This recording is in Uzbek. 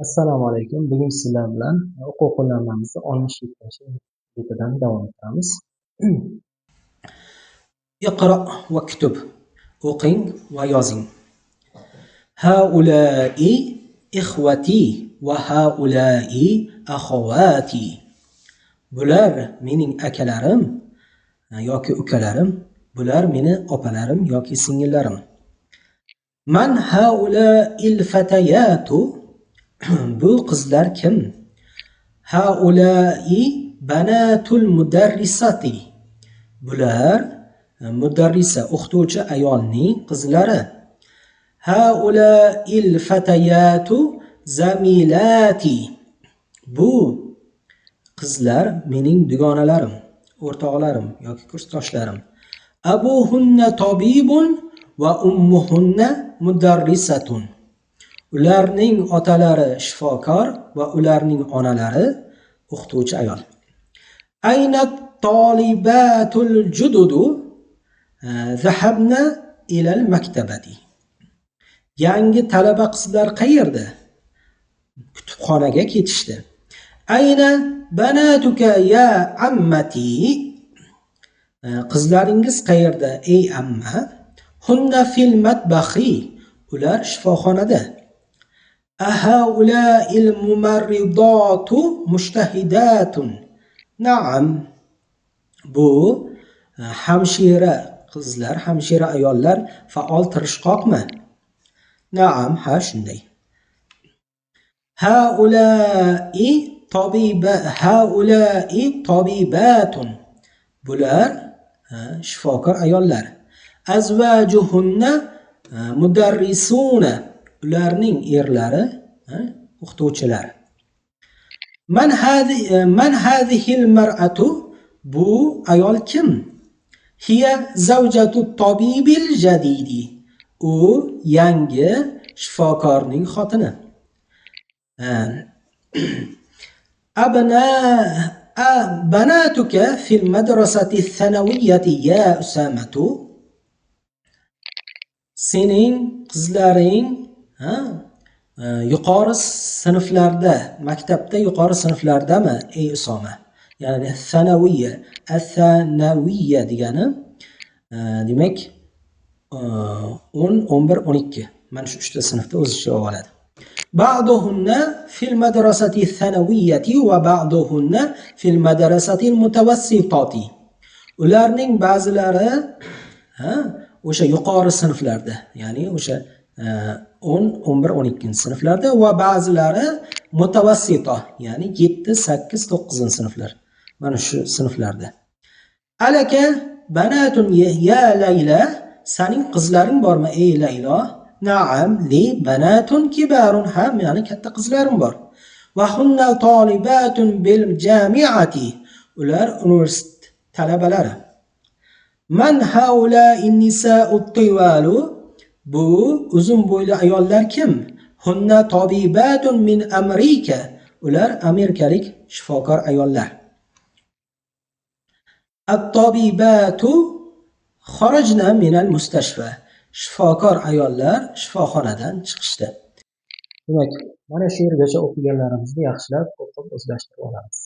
Assalomu alaykum. Bugun sizlar bilan o'quv qo'llanmamizni 67-betidan davom ettiramiz. اقرأ واكتب. O'qing va yozing. هؤلاء إخوتي وهؤلاء أخواتي. Bular mening akalarim yoki ukalarim, bular meni opalarim yoki singillarim. من هؤلاء الفتيات? Bu qizlar kim? هؤلاء بنات المدرسة. Bular mudarrisa, o'qituvchi ayolning qizlari. هؤلاء الفتيات زميلاتي. Bu qizlar mening dugonalarim, o'rtoqlarim yoki kursdoshlarim. أبوهن طبيب وأمهن مدرسة. Ularning otalari shifokor va ularning onalari o'qituvchi ayol. أين الطالبات الجدد? ذهبن إلى المكتبة. Yangi talaba qizlar qayerda? Kutubxonaga ketishdi. أين بناتك يا عمتي? Qizlaringiz qayerda, ey amma? هن في المطبخ. Ular shifoxonada. أهؤلاء الممرضات مجتهدات? نعم. Bu hamshira qizlar, hamshira ayollar faol, tirishqoqmi? نعم, ha, shunday. هؤلاء طبيب هؤلاء طبيبات. Bular shifokor ayollar. أزواجهن مدرسون. Ularning erlari o'qituvchilar. من هذه من هذه المرأة? Bu ayol kim? هي زوجة الطبيب الجديد. U yangi shifokorning xotini. أبناء بناتك في المدرسة الثانوية يا أسامة? Sening qizlaring, ha, yuqori sinflarda, maktabda yuqori sinflardami, ey Usoma? Ya'ni ثانوية, الثانوية degani demak 10, 11, 12, mana shu uchta sinfda o'z ichiga oladi. بعضهن في المدرسة الثانوية وبعضهن في المدرسة المتوسطة. Ularning ba'zilari, ha, o'sha yuqori sinflarda, ya'ni o'sha 10, 11, 12 sinflarda va ba'zilari متوسطة, ya'ni 7, 8, 9 sinflar. Mana shu sinflarda. ألك بنات يا ليلى? Sening qizlaring bormi, ey Laylo? نعم، لي بنات كبار. Ha, meni katta qizlarim bor. وهن طالبات بالجامعة. Ular universitet talabalari. من هؤلاء النساء الطوال? Bu uzun bo'yli ayollar kim? هن طبيبات من أمريكا. Ular amerikalik shifokor ayollar. الطبيبات خرجن من المستشفى. Shifokor ayollar shifoxonadan chiqishdi. Demak, mana shu yergacha o'qiganlarimizni yaxshilab o'qib o'zlashtirib olamiz.